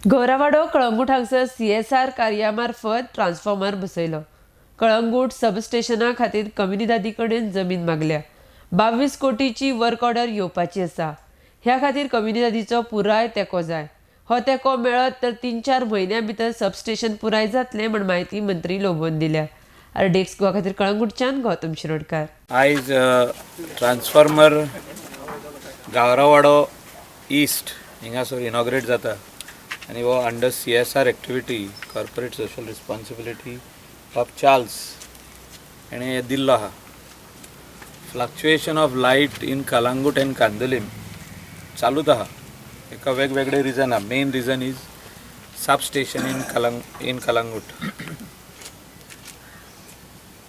गौरावाडो कळंगूट हांगसर सीएसआर कार्या मार्फत ट्रान्सफॉर्मर बसयलो. कळंगूट सबस्टेशना खातीर कम्युनिदादी कडेन जमीन मागल्या. 22 कोटीची वर्क ऑर्डर येवपाची आसा. ह्या खातीर कम्युनिदादीचो पुराय तेंको जाय. हो तेंको मेळत तर 3-4 म्हयन्यां भितर सबस्टेशन पुराय जातलें म्हण म्हायती मंत्री लोबोन दिल्या. आरडीएक्स गोवा खातीर कळंगूटच्यान गौतम शिरोडकार. आयज ट्रान्सफॉर्मर गावरावाडो ईस्ट हिंगासर इनॉग्रेट जाता आनी हो under CSR activity, corporate social responsibility of Charles हेणें हें दिल्लो आहा. Fluctuation of light in Calangute and Candolim चालूच आहा. हेका वेगवेगळे रिजन आहा. Main reason is sub station in Calangute.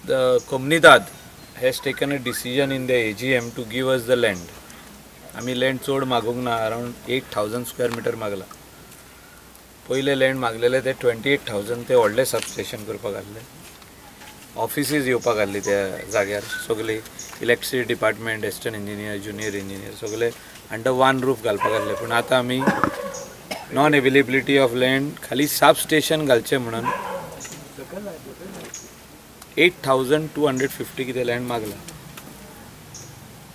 The Comunidade has taken a decision in the AGM to give us the land. आमी land चड मागूंक ना, around 8,000 square meter मागला. पयले land मागलेले ते 28,000. ते व्हडलें सबस्टेशन करपाक आहले, ऑफिसीस येवपाक आहली त्या जाग्यार. सगळे electricity department, assistant engineer, junior engineer सगळे अंडर वन रूफ घालपाक आहले. पूण आतां आमी नॉन एवेलेबिलिटी ऑफ लँड खाली सब स्टेशन घालचें म्हणून 8,250 कितें लँड मागला.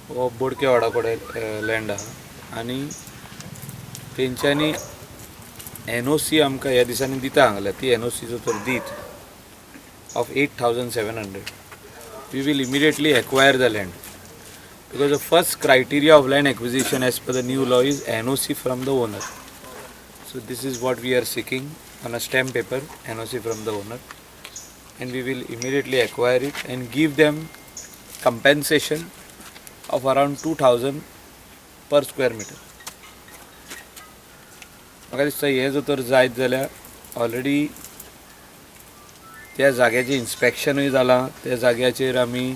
हो बोडके वाडा कडेन लँड आहा आनी तेंच्यांनी एनओसी आमकां ह्या दिसांनी दिता सांगल्या. ती एनओसी जर तर दीत of 8,700, we will immediately acquire the land, because the first criteria of land acquisition as per the new law is NOC from the owner. So this is what we are seeking on a stamp paper, NOC from the owner, and we will immediately acquire it and give them compensation of around 2000 per square meter. म्हाका दिसता हें जर तर जायत जाल्यार already त्या जाग्याचें इन्स्पेक्शनूय जालां. त्या जाग्याचेर आमी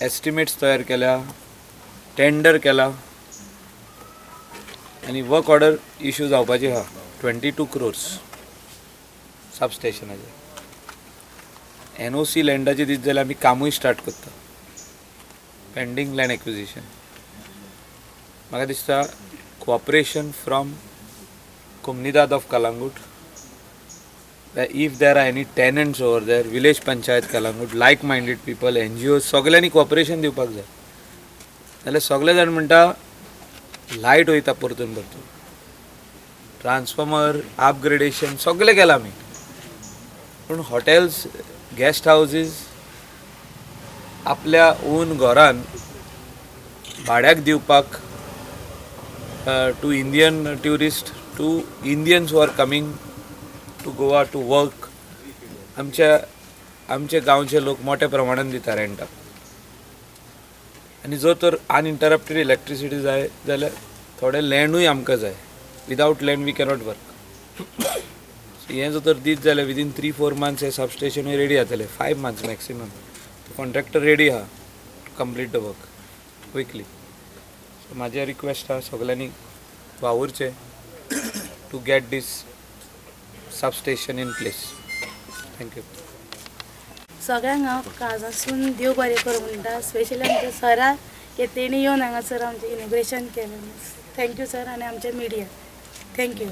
एस्टिमेट्स तयार केल्या, टेंडर केला आनी वर्क ऑर्डर इशू जावपाची आहा 22 क्रोर्स सब स्टेशनाचे. एनओसी लँडाची दीत जाल्यार आमी कामूय स्टार्ट करता, पेंडींग लँड एक्विजिशन. म्हाका दिसता cooperation from Comunidade of Calangute, if there are any tenants over there, village panchayat Calangute, like minded people, NGO, सगल्यांनी कॉपरेशन दिवपाक जाय. जाल्यार सगळे जाण म्हणटा लायट वयता परतून परतून. ट्रान्सफॉर्मर अपग्रेडेशन सगळें केलां आमी, पूण हॉटेल्स, गेस्ट हावजीस आपल्या ओन घरान भाड्याक दिवपाक to Indian tourist, to Indians who are coming to Goa to work, आमच्या आमचे गांवचे लोक मोठ्या प्रमाणान दिता रेंटाक. आनी जर तर अनइंटरप्टेड इलेक्ट्रिसिटी जाय जाल्यार थोडें लँडूय आमकां जाय. Without land we cannot work. हें जर तर दीत जाल्यार विदीन 3-4 मंथ्स हें सबस्टेशनूय रेडी जातलें. 5 months maximum. Contractor ready आहा to complete the work quickly. So म्हाजें रिक्वेस्ट आहा, सगल्यांनी वावुरचें to get this substation in place. Thank you. सगळ्यांक हांव काळजासून देव बरें करूं म्हणटा. स्पेशली आमच्या सराक की तेणी येवन हांगासर आमचें इनॉग्रेशन केलें. Thank you sir आनी आमच्या मिडिया, thank you.